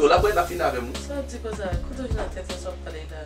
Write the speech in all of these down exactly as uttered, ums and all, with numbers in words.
Yo, la bwè la fini avè m. Sa w di konsa? Kote w jwenn tèt sa w ap pale la?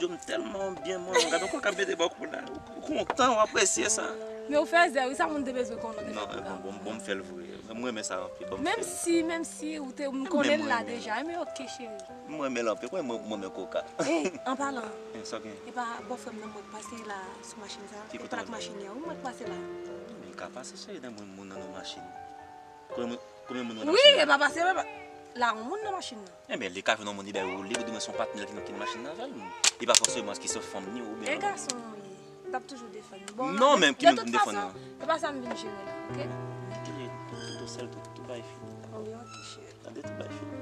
Yo, m tèlman byen, mwen, gade yon kòk ap mete bò kou la. Ou kontan, ou apresye sa. Men ou fè zè, wi, sa moun te bezwen konnen, ou te fè pou la. Non, bon, bon, bon, m fè l vre. Mwen renmen sa anpil, bon, m fè l. Menm si, menm si ou te, m konnen l la deja, men ok, cheri. Mwen renmen l anpil, mwen, mwen, mwen renmen koka. Ey, an palan, eh, sa gen? E pa bòfrè m nan mwen k pase la sou machin sa? Ki kote? E pa ak machin li an, wi, mwen k pase la. Li ka pase, cheri, nan moun, moun nan nan machin. Konbyen moun, konbyen moun nan machin nan? Wi, e pa pase, e pa, la, yon moun nan machin nan. Enben, li ka jwenn yon moun, li bay woule, li di mwen se yon patnè l ki nan, ki nan machin nan avè l. Li pa fòseman ki se fanm ni oubyen... E gason w ye. M t ap toujou defann li. Bon, non, men ki moun pou m defann nan? De tout fason, se pa sa m vin jere la, ok? Kilè, tout, tout sèl, tout, tout bagay fini. Wi, ok, cheri. Tande, tout bagay fini.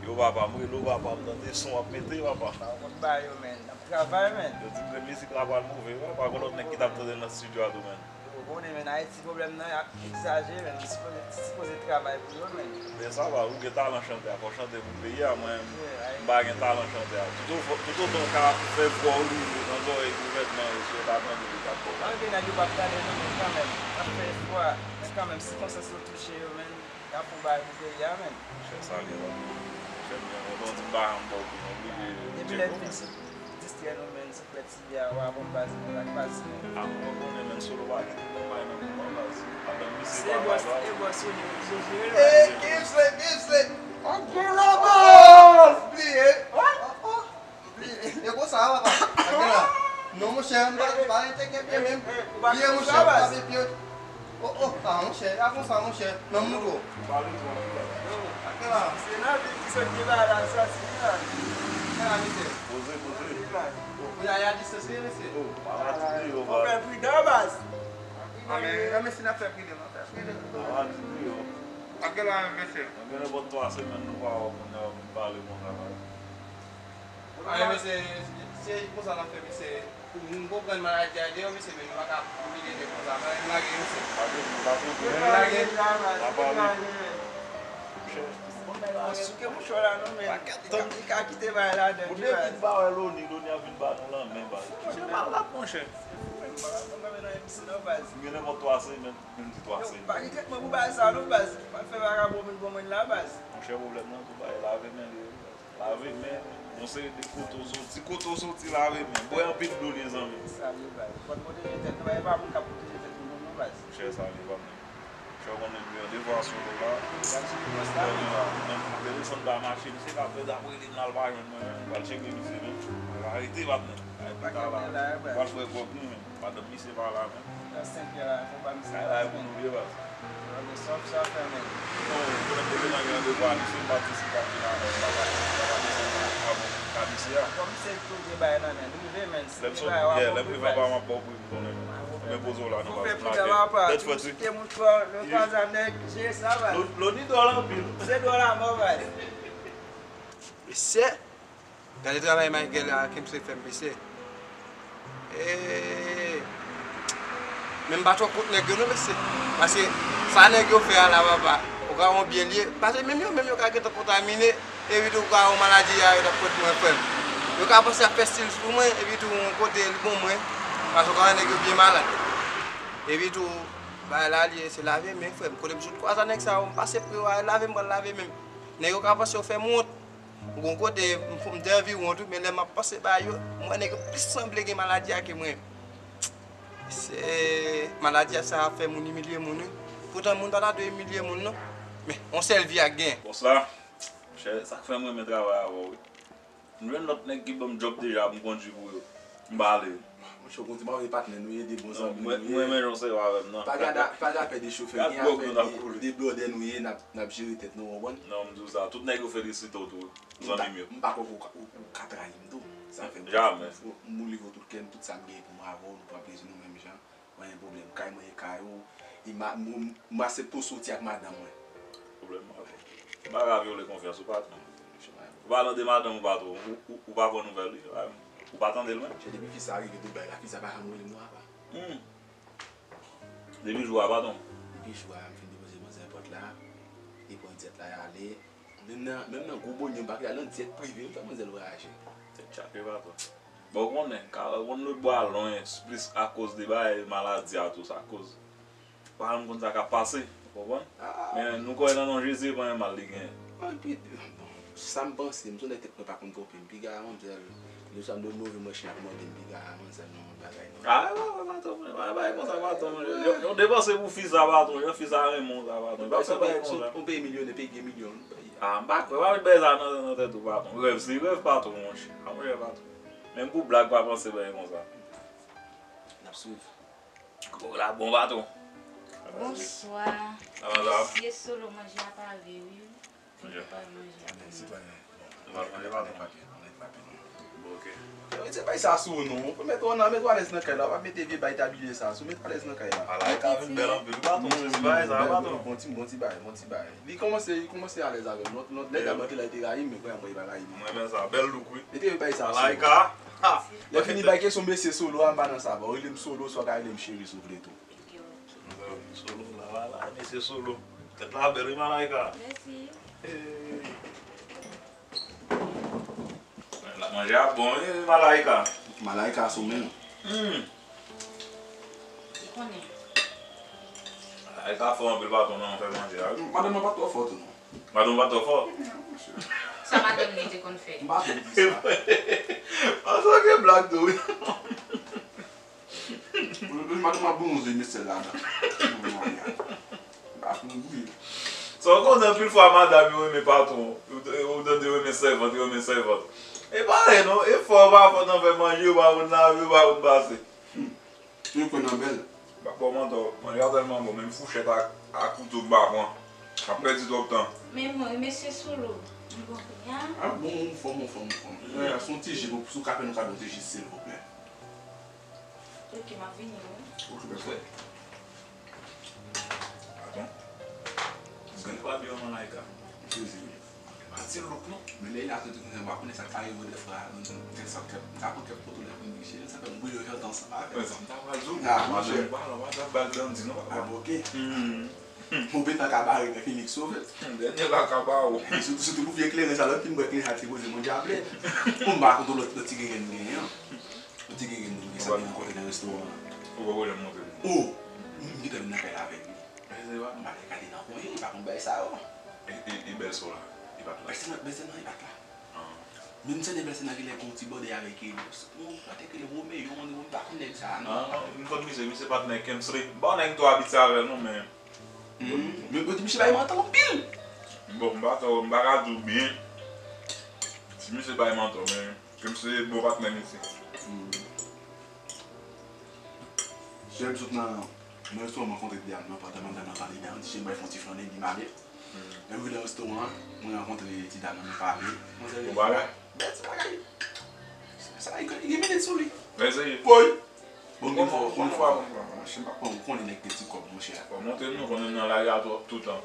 Yo, papa, m rele w, papa, m tande son w ap mete, papa. Papa, w konn bagay yo, men. N ap travay, men. Yo di m ke mizik la pral move, papa, gon lòt nèg ki t ap tande l nan estidyo a tou, men. Ou konnen, men, Ayiti, pwoblèm nan ap egzajere, men, nou sipoze, sipoze travay pou yo, men. Men sa va, ou gen talan chantè a, fò w chante pou peyi a, mwen, m pa gen talan chantè a. Tout o-, tout otan w ka fè vwa w rive nan zòrèy gouvènman yo, si yo ta tande, yo t ap ba w. Malgre nèg yo p ap tande nou, men kanmenm, n ap fè efò a, men kanmenm, sikonstans yo touche yo, men, n ap fè yon bagay pou peyi a, men. Monchè, sa li la. Monchè, m byen kontan, di m pa janm ba w kou, m oblije tcheke w, men. Epi lè l fin sou distrè nou, men, sou plè ti A, w a bon baz, men, baz, men. A, mwen konnen, men, Solo pa kite bon bay nan kou, non, baz. Madanm misye pa bay baz. Se bòs, se bòs yo, li oblije jere l, baz. Ey, Gims Slip, Gims Slip. Ok, la, baz. Bliye. Oh, oh. Bliye. E konsa, papa. Ok, la. Non, monchè, m pa, m pa rete gen pye menm. Bliye, monchè, m pa gen pye. Oh, oh, ah, monchè, a konsa, monchè, nan moud ou. Ou pale twò, wi, baz. Yo, atè la. Se nan vil ki sot gen bagay la, soti, wi, baz. Atè la, mesye. Poze, poze. Wi, baz. Oh, kounye a, y a distans, wi, mesye. Oh, pa pati deyò, baz. Fò fè pridan, baz. Ah, men, men, mesye, n ap fè pridan, n ap fè pridan. Pa pati deyò. Atè la, mesye. Nan gen nenpòt twa semèn, nou pa wè moun nan vin pale konsa, baz. Ay, mesye, se konsa n ap fè, mesye. M konprann maladi a deyò, mesye, men nou pa ka imilye nèg konsa. Fò n lage, mesye. Pa gen, pa gen. Fò n lage. Pa pale. Monchè, bon nèg la souke mouchwa la, non, men li ka, li ka kite bagay ladan. Pou depi n pa wè Loni, Loni ap vin ba nou lanmen, baz. Monchè, malad, monchè. Mwen pa ka konprann nan M C non, baz. M gen nenpòt twa semèn, menm di twa semèn. Yo, pa gen tretman pou bagay sa, non, baz. Pa fè vakabon vin pran mwen la, baz. Monchè, pwoblèm nan, tou bagay lave men li ye, baz. Lave men, yon seri de kote w soti, kote w soti lave men. Bwè anpil dlo, mezanmi. Sa vle bay. Fò n pwoteje tèt nou, e pa moun k ap pwoteje tèt nou, non, non, baz. Monchè, sa vle pa menm. Monchè, w konnen m gen yon devwa sou ou la. Menm m te desann ba machin, se k ap fè t ap rele m la, l pa jwenn mwen menm. M pral tcheke misye menm. Arete, patnè. Ay, pita la. Pral frè gwòg nou menm. Madanm misye pa la menm. Nan senk è la, fò ba misye. Ay, la, e pou nou ye, baz. Ok, sa w, sa w fè menm? Non, konnen m te gentan gen randevou a misye, m pa t di si m t ap vin avè l, m pa t, m pa t desann avè ka misye a. Kòm se l tou gen bagay nan men l, rive menm, si gen bagay w ap rive. Lè m sot, yeah, lè m rive anba, m ap ba w pri pou konnen. Mwen poze w la, nou pa vin lage. Tèt frèt, wi. Kite moun fò, le kwaza nèg, jere sa, baz. Loni dwòl anpil. Se dwòl a mò, baz. Mesye, gade travay Michael a, Kemsley fè m, mesye. Eee. Men m pa twò kont nèg yo non, mesye. Paske sa nèg yo fè a la, papa, ou ka wè yon byen l ye. Paske menm yo menm yo ka gentan kontamine, epi tou ou ka wè yon maladi a yo t ap pote mwen, frè m. Yo ka panse y ap fè stil sou mwen, epi tou yon kote li bon mwen. Paske ou ka wè nèg yo byen malad. Epi tou, bagay la l ye, se lave men, frè m. Kote m sot kwaza nèg sa yo, m pase pre yo a, lave m, pral lave men m. Nèg yo ka panse yo fè m wont. Gon kote, m, m te anvi wont wi, men lè m ap panse bagay yo, m wè nèg yo plis sanble gen maladi a ke mwen. Se maladi a sa ap fè moun imilye moun wi. Poutan moun pa ta dwe imilye moun non. Men, yon sèl vi a gen. Bòs la, monchè, sa k fè m renmen travay avè w wi. M jwenn lòt nèg ki ban m djòb deja pou m kondui pou yo. M pa ale. Monchè, w konn di m avè patnè nou ye, de bon zanmi nou ye. Mwen, mwen, mwen, jan w sere avè m nan. Pa gen, pa gen afè de chofè, gen afè de, de blòdè nou ye, n ap, n ap jere tèt nou, w konprann? Non, m di w sa, tout nèg yo felisite w tou, zanmi m yo. M pa kwè ou ka, ou, ou ka trayi m tou. Sa fè m, jamè, m ouvri tout kè m, tout sa m genyen pou m avè w, nou pran plezi nou menm jan. Pa gen pwoblèm, kay mwen e kay ou, e ma, m, m aksepte w soti ak madanm mwen. Pwoblèm pa. M pa ka vyole konfyans ou, patwon. Ou pa tande madanm ou, patwon, ou, ou, ou pa pran nouvèl li. Ou pa tande l menm. Monchè, depi fi sa rive Dubai la, fi sa pa janm rele m non, apa. Hmm. Depi jou a, patwon. Depi jou a, m fin depoze manzè pòt la. Li pran dyèt la, y ale. Menm nan, menm nan gwo bonyo, m pa kite al nan dyèt prive, m fè manzè l vwayaje. Tèt chape, patwon. Bon, ou konnen, ka, ou konn lòtbò a lwen, plis akoz de bagay maladi a tou, sa koz. Pa janm konn sa k ap pase, ou konprann? Men nou kwè nan non Jezi, e pa yon mal li genyen. Epi, bon, sa m panse, m se yon nèg tèt mwen pa konn twonpe m. Piga manzèl, lè sa m dwe move mwen chen ap mande m piga manzèl nan yon bagay non. Ah, wè, wè, patwon, mwen, pa bay konsa, patwon, mwen. Yo, yo depanse pou fi sa, patwon, jan fi sa renmen w sa, patwon. Pa fè bagay konsa. On peyi milyonè, peyi gen milyon. Ah, m pa kwè, pa met bagay sa nan, nan tèt ou, patwon. Rèv se rèv, patwon, monchè. Ah, monchè, patwon. Menm pou blag, pa panse bagay konsa. N ap swiv. Kola bon, patwon. Bonswa. Mesye Solo, manje a pare wi. Manje a pare, manje a pare. Manje pa bon. Bon, ok. Yo, se bay sa sou ou non. Ou mete w nan, mete w alèz nan kay la. W ap mete vye bay tabilye sa sou, mete w alèz nan kay la. Ala, e ka vin bèl anpil, patwon, se ti bagay sa, patwon. Bon ti, bon ti bay, bon ti bay. Li kòmanse, li kòmanse alèz avè m. Lòt, lòt nèg la mande la, li te rayi m, men kounye a mwen, li pa rayi m. Mwen renmen sa, bèl look, wi. Mete vye bay sa sou. Malaika. Ha! Lè fini bay kesyon mesye Solo a, m pa nan sa. Bon, rele m Solo, swa ka rele m Cheri si w vle tou. Ok, ok. Solo, la, la, la, mesye Solo. Tèt la bèl, wi, Malaika. Mèsi. Eh. La manje a bon, wi, Malaika. Malaika sou men. Hmm. Ou konnen. Malaika fò anpil, patwon, nan fè manje a, wi. Madanm nan pa twò fò tou, non. Madanm pa twò fò. Sa madanm li te konn fè? M pa konn di sa. Ansanm gen blag tou, wi. Madanm ap bwonze mesye ladan. M pa konn bouyi. Sa w konnen anpil fwa madanm yo renmen patwon. Ou, ou tande yo renmen sèvant, yo renmen sèvant. E parèy non, e fò yo pa fò nan fè manje, yo pa konn lave, yo pa konn pase. Yo kwè nan bèl. M pa ba w manti, manje a tèlman bon, menm fouchèt ak, ak kouto m pa pran. M ap pèdi twòp tan. Men mwen, mesye Solo, m bon kounye a. Ah, bon, ou fò, ou fò, ou fò. Mwen, se yon ti ji, si w ka fè nou kado yon ti ji, silvouplè. Ok, m ap vini, wi. Ok, bèl frè. Atann. Gade pa byen manman Laika. Sezi wi. Pa ti louk non. Men lè l la soti konsa, w pa konnen sa k ta rive w dèfwa. Kèk sa, kèk, m ta pran kèk foto lè pou m di cheri, sa fè m brile yon jan ansanm avè l. Mwen sa m ta pral di w. Ah, monchè. Mwen pa, mwen pa t ap ba l dandi non, papa. Ah, bon, ok. Hmm. Ou gentan kabare men Felix sove. Hmm, dènye la kaba ou. Sitou, sitou pou vye kleren sa, lè w fin bwè kleren sa, ti koze manje a plè. Bon, m pa konn lòt, lòt ti grenn m genyen an. Yon ti grenn moun ki sa m te rankontre nan restoran an. Ou poko janm montre m. Oh! M gentan vin nan kay la avèk li. Mezanmi. M pa t gade nan konye, li pa konn bagay sa yo. E, e, e bèlsè w la, li pa t la? Bèlsè nan, bèlsè nan, li pa t la. Ah. Menm se de bèlsè nan ki lè gon ti bòde avèk li. Ou pa te rele Romeo, m pa konn nèg sa a, non. Ah, m konn misye, misye pa t nèg Kemsley. Bon, nèg tou abitye avè l, non, men. Hmm. Men, men, misye bay manti anpil. Bon, m pa t, m pa ka di w byen. Si misye bay manti, men. Kemsley bon patnè m isi. Hmm. Jè m sot nan, nan restoran, m rankontre ti dam nan, pandan madanm nan pale, li di, "Cheri, bay fè yon ti flannen," li male. Hmm. Lè m rive nan restoran an, mwen rankontre ti dam nan, nou pale. Manzè bon bagay. Bèl ti bagay. Sa, li gen minit sou li. Eseye. Woy. Bon, gen fwa, bon, fwa, bon, fwa, monchè, m pa konn, konnen nèg gen ti kòb, monchè. Bon, montre nou, konnen nan lari a tou, toutan.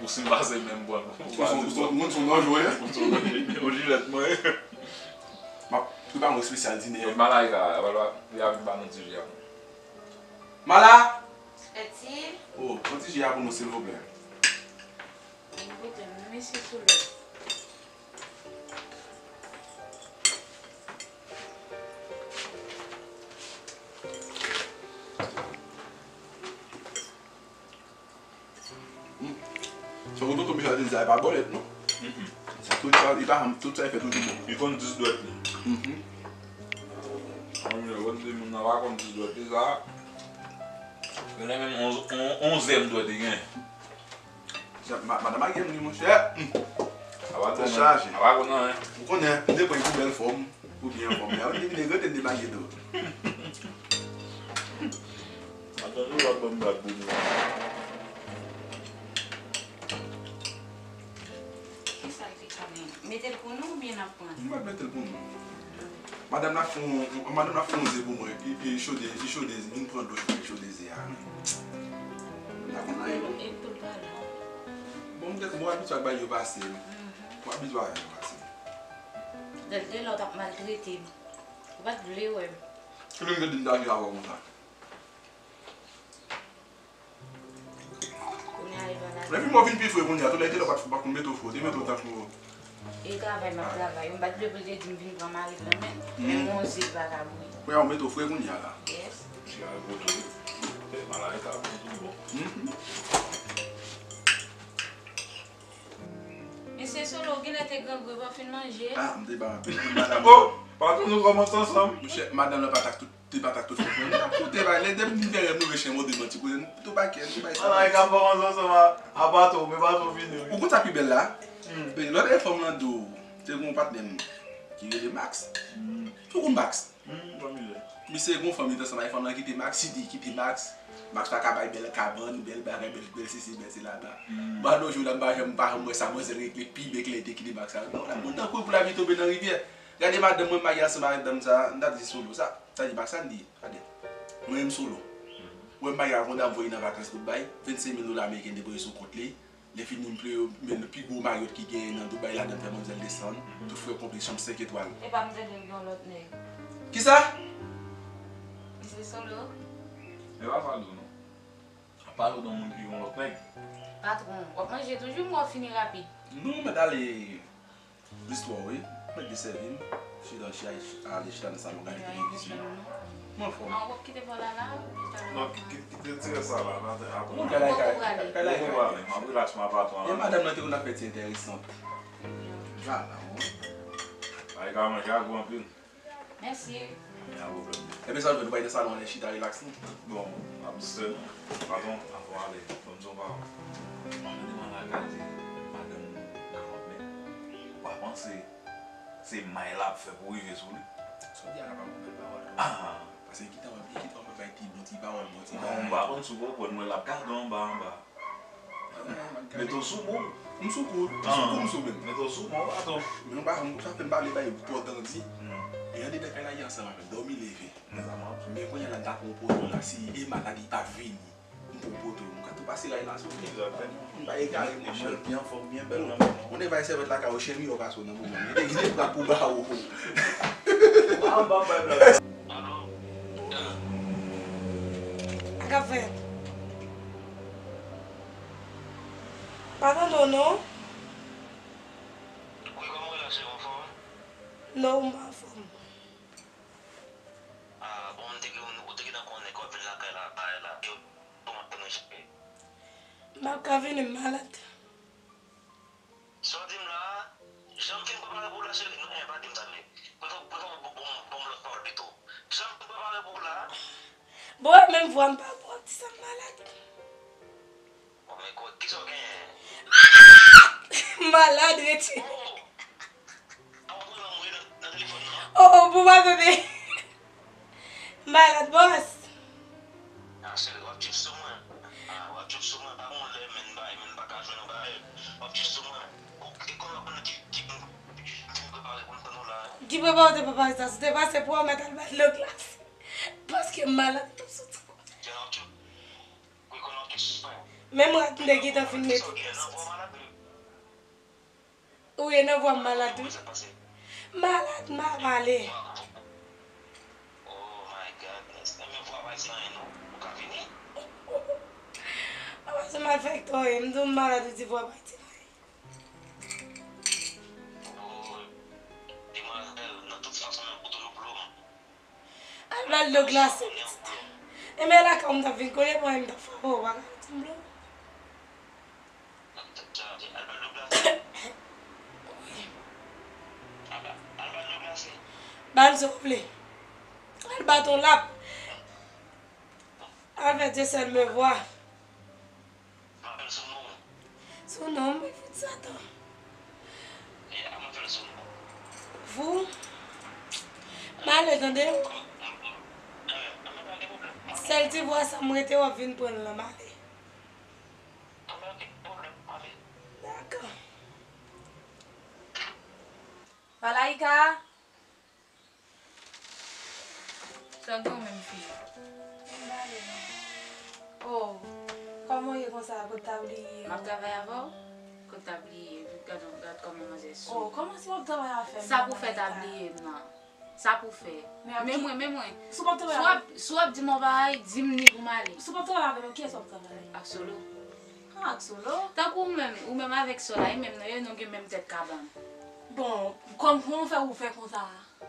Pou si m pase menm pran. Ou se, ou se, ou se yon danjre. Ou se yon danjre. Yon jilèt mwen. M ap prepare yon espesyal dinè. Malaika, li a vin ba nou ti ji a. Mala! Eti? Oh, yon ti ji a pou nou, silvouplè. Bon, kote m, mesye Solo. Hmm. Sa tonton Michel te di a, e pa bòlèt, non? Mm-mm. Sa tout sa, li pa janm, tout sa li fè toujou bon. Li konn dis dwèt li. Mhm. Ann, yo konn di moun nan pa konn dis dwèt li, sa. Genlè menm onz, on, onzèm dwèt li gen. Sa, ma-, madanm a gen li, monchè. Hmm. Tèt chaje. Apa konn anyen. Ou konnen, m te pran li pou bèl fòm. Ou byen anfòm la. Ou te vin grate, m te magye do. Atann, ou pa ban m blag pou nou. Kisa ki konnen? Mete l pou nou oubyen n ap pran? M pa mete l pou nou. Madanm la fè yon, madanm la fè yon ze pou mwen. Li, li chode, li chode, vin pran dlo, li chode ze a. M pa konn anyen non. E pou l pale. Bon, m te, mwen abitye ak bagay yo pase. Mhm. Mwen abitye ak bagay yo pase. Lè l te la, w t ap maltrete m. Ou pa t vle wè m. Kilè m te di m ta viv avè w konsa? Kounye a, li pa la, Epi mwen vin pi fre kounye a, tou lè te lè w pa t, pa konn mete w fre, w te mete w tankou. E travay m ap travay. M pa t vle pou l te di m vin pran mari l nan men l. Men m gon zye l pa ka bouyi. Kounye a w mete w fre kounye a la. Yes. Ti al kote w. Te malay ka bon tou bon. Mesye Solo, w genlè te grangou, w pa fin manje. Ah, m te ba anpil. Madanm. Oh, patwon nou kòmanse ansanm. Monchè, madanm nan pa t ak tout, te pa t ak tout fòs mwen. M t ap koute, bay, lè depi m vin fè rèv, m rive chen mode manti koze, m tou pa kè, m te bay sa. Malay ka kòmanse ansanm a, a patwon, men patwon fini, wi. Ou konn sa pi bèl la? Lòt lè fanm lan di w, te gon patnè m ki rele Max. Ou konn Max? Hmm, pa mizè. Misye gon fanm, li t ansanm avèk fanm nan kite Max, li di kite Max. Max pa ka bay bèl kabann, bèl bagay, bèl, bèl sesi, bèl sela. Ba nou jou la, m pa janm, m pa janm wè sa manzè regle pi byen ke lè li te kite Max la. Non, la moun nan kouri pou lavi tonbe nan rivyè. Gade madanm mwen marye ansanm avèk dam sa, m ta di Solo sa. Sa di Max sa, m di, gade. Mwen menm Solo. Mwen marye avèk yon dam voye nan vakans tout bay, vennsenk mil dola ameriken depoze sou kont li. Lè fini m ple yo, men pi gwo mayòt ki genyen nan Dubai ladan fè manzèl desann. Tout frè konpli, chanm senk etwal. Epa m tande l gen yon lòt nèg. Kisa? Misye Solo. Epa pale w non. Pale w de yon moun ki gen yon lòt nèg. Patwon, w ap manje toujou, m wè w fini rapid. Non, mèt ale. Listwa wi, mèt desèvi m. Chita, chita, ale chita nan salon gade televizyon. M anfòm. Ah, w ap kite bò la la? Non, ki- ki- kite ti rès sa la, n a apre. Ou kay la, kay la, kay la, kay la. Ou prale, m ap relax, m ap atann. E madanm nan te konn ap fè ti enteresan. Vwala, wi. Ay ka manje a gou anpil. Mèsi. Pa gen pwoblèm. Ebyen sa w vle, nou pa nan salon, ann chita relax nou. Bon, ap sè non. Patwon, avan w ale, ban m di w yon pawòl. Mwen te mande al gade madanm nan lòt nèg. Ou pa panse se may l ap fè pou rive sou li? Sa w di a la pa yon bèl pawòl tou. Ah. Paske gentan w ap, gentan w ap bay ti bon ti pawòl, bon ti bagay. Bon, m pa konn si w konprann mwen, l ap gade w anba anba. Mete w sou mou. M sou kou, m sou kou, m sou menm. Mete w sou mou, ato. Men yon bagay, sa fè m pale bay pòtan di. E andedan kay la, li ansanm avè m, dòmi leve. Men kounye a la, m ta pran yon poto la, si e malad li pa vini. M pran yon poto, m ka tou pase ray la sou li. M pa egare, monchè. Byen anfòm, byen bèl nan men nou. Yon nèg bay sèvèt lakay ou, cheri, yo ka sou nan moman. Li te gen plat pou ba ou. Anba bay blag. Sa k ap fèt? Pa tande w non. Wi, kòman w ye la, cheri, w anfòm? Non, m pa anfòm. Ah, bon, m te gen yon, ou te gentan konnen kò vin lakay la, bagay la. Yo, kòman te manje? M p ap ka vini, m malad. Sa w di m la a, jan m fin prepare pou w la, cheri, non, pa di m sa vre. Prefere, prefere w ban m, ban m lòt pawòl pito. Jan m fin prepare pou w la a. Bon, e menm vwa m pa bon, ap di sa m malad. Bon, men kò, kisa w genyen? M malad, retire. Oh, oh, pou pa tande. M malad, bòs. Ah, seri, w ap trip sou mwen. Ah, w ap trip sou mwen. Pa gon lè, men, bay, men, pa ka jwenn ou, bay. W ap trip sou mwen. Ou te konn w ap konn ki, ki, ki, ki prepare pou m tann ou la. Ki prepare ou te prepare sa? Si w te pase pou w mèt al ba dlo glase. Paske m malad, m t ap soti kò. Jan w ap trip. Wi, konn w ap trip sou mwen. Menm rad m te gentan fin mete. Kisa w gen nan vwa malad? Ou ye nan vwa m malad wi. Malad m ap pale. Oh my goodness. Enben vwa pa di anyen non. Ou ka vini. Apa se malfektè w ye, m di w m malad ou di vwa pa di anyen. Oh, demwazèl, nan tout fason menm pou toujou plo m. Al ba l dlo glase pitit. E men lakay ou m t ap vin kounye a, pou mwen m t ap frape w, ou pa ka di m dlo. Al ba l dlo glase. Al ba, al ba l dlo glase. Ba l sa w vle. Al bat yon lap. Al fè Dieu seul me voir. M ap fè l sou non w. Sou non m, fout Satan. E a mwen fè l sou non. Vou. M ale tande. Sèl ti vwa sa m rete w ap vin pran l lan m ale. Dakò. Malaika. Sa w gen w menm fi? M pa ale non. Oh, kòman w ye konsa? Kot w ta bliye? M ap travay avè w? Kot w ta bliye? Gad, gad kòman manzè sou. Oh, kòman si w ap travay avè m? Sa pou fè ta bliye m nan? Sa pou fè? Men mwen, men mwen. Si w ap travay avè m? Si w ap, si w ap di m yon bagay, di m ni pou m ale. Si w ap travay avè m, kiyès w ap travay? Ak Solo. Ak Solo. Tankou ou menm, ou menm avèk Sola, e menm nou ye, nou gen menm tèt kabann. Bon, kòm, kòman w fè ou fè konsa a?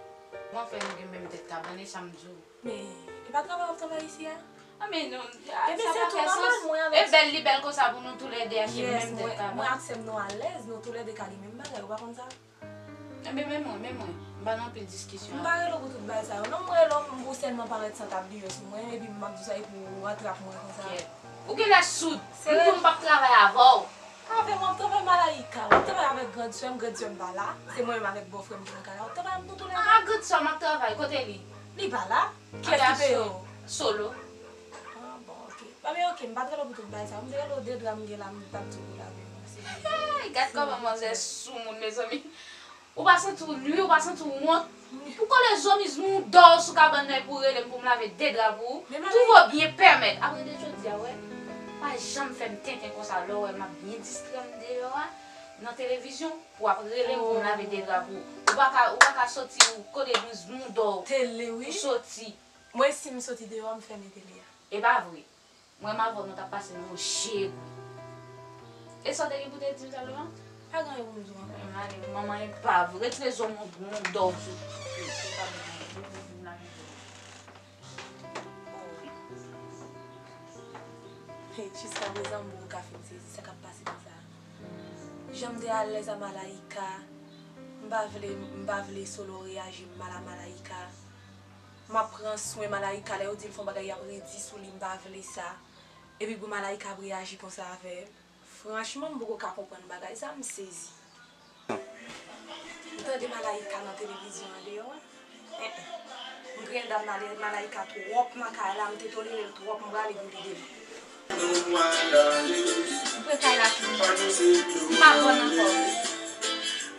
Kòman fè nou gen menm tèt kabann, e sa m di w? Men, e pa travay w ap travay isi a? A, men non, a, sa pa fè sans. E bèl, li bèl konsa pou nou toulède a gen menm tèt kabann. Mwen ak sè m nou alèz, nou toulède ka gen menm bagay, ou pa konn sa? Ebyen, men mwen, men mwen, m pa nan anpil diskisyon avè w. M pa rele w pou tout bagay sa yo. Non, m rele w, m pou sèlman parèt san tabliyo sou mwen, epi m ap di w sa, epi w rantre ak mwen konsa. Kèt. Ou genlè soud. M di w m p ap travay avè w. Avè m, w ap travay Malayika, w ap travay avèk grand sè m, grand sè m pa la. Se mwen menm avèk bòfrè m ki nan kay la, w ap travay avè m nou toulède. Ah, grand sè m ap travay, kote li? Li pa la. Kiyès ki peye w? Solo. Ah, bon, ok. Bon, men ok, m pa t rele w pou tout bagay sa yo. M te rele w de dra m gen la, m t ap di w pou lave m. Hey, gad kòman manzè soumoun, mezanmi. Ou pa santi w nwi, ou pa santi w wont? Pou kole zomiz moun dò sou kabann nan pou rele m pou m lave de dra pou ou. Tout va bien pèmèt. Apre de jodi a, wè, pa janm fè m tenten konsa lè w wè m ap byen distrè m deyò a, nan televizyon, pou w ap rele m pou m lave de dra pou ou. Ou pa ka, ou pa ka soti ou kole moun dò ou. Tele, wi. Ou soti. Mwen, si m soti deyò a, m fèmen tele a. E pa vre. Mwen m avè w, nou t ap pase nou je gou. E sa w te gen pou te di m sèlman? Pa gen anyen pou m di w ankò. Mwen ale, manman e pa vre. Retire zo moun, moun dò w sou. Hey, jiskaprezan, m poko ka fin sezi sa k ap pase konsa. Jan m te alèz a Malayika, m pa vle, m pa vle Solo reyaji mal a Malayika. M ap pran swen Malayika, lè yo di l fè yon bagay, y ap redi sou li, m pa vle sa. Epi pou Malayika ap reyaji konsa avè m. Franchman, m poko ka konprann bagay sa, m sezi. M tande Malayika nan televizyon an deyò a. Eh, eh. M griyen dam Malay-, Malayika twòp nan kay la, m te tolere l twòp, m prale pou li demen. M pre kay la tou. M pa bòn ankò.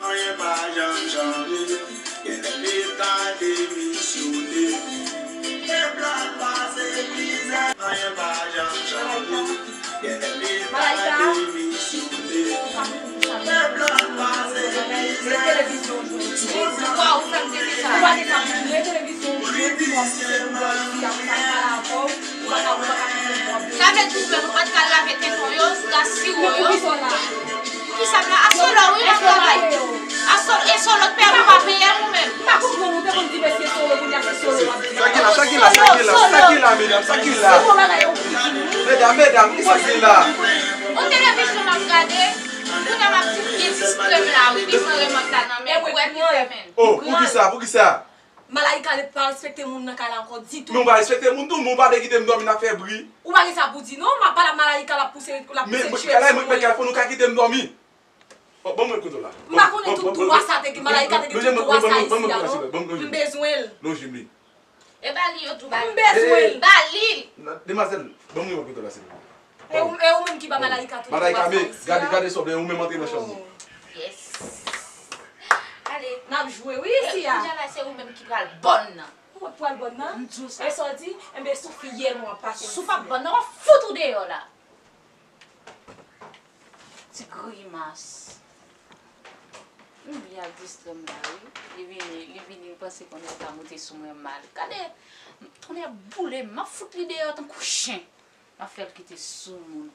Anyen pa janm chanje. Gen leta demisyone. Pèp la pase mizè. Anyen pa janm chanje. Gen leta demisyone. Pèp la pase mizè. Sa vle di ou menm ou pa t ka lave tenten yo, sou gaz siwo yo. Poukisa m la? A Solo wi m ap travay. A Solo, e Solo k peye m, ou pa peye m ou menm? M pa konprann, ou te konn di mesye Solo, kounye a se Solo w ap di. Sa ki la, sa ki la, sa ki la, sa ki la, medam, sa ki la? Medam, medam, kisa ki la? On televizyon m ap gade, kounye a m ap di m byen distrè m la wi, li pran remòt la nan men m, ou wè ki fè men. Oh, poukisa, poukisa? Malayika pa respekte moun nan kay la ankò ditou. Men w pa respekte moun tou, men w pa vle kite m dòmi, n ap fè bri. Ou pa gen sa pou di non, m ap pale ak Malayika, l ap pouse, l ap pouse m chwe sou mwen. Men kay la, men kay la, fò nou ka kite m dòmi. Bon, ban mwen kote w la. M pa konnen tout dwa sa te gen, Malayika te gen tout dwa sa isi a non. M bezwen l. Lonje m li. E ba li yo tou, ba li. M bezwen l. Ba li. Demwazèl, ban mwen kote w la, silvouplè. E ou, e ou menm ki ba Malayika tout dwa sa isi a? Malayika, men, gade, gade sòble, ou menm antre nan chanm li. Oh. Yes. Ale. N ap jwe, wi, isi a. Kounye a la, se ou menm ki pral bòn nan. Ou pral bòn nan? M di w sa. E sa w di? Enben, sou fiyèl mwen ap pase. Si w pa bòn nan, w ap fout ou deyò la. Ti grimas. M byen ap distrè m la, wi. Li vini, li vini, li panse kounye a l ka moute sou mwen mal. Gade, tonnè boule m, m ap fout li deyò tankou chen. M ap fè l kite soumoun.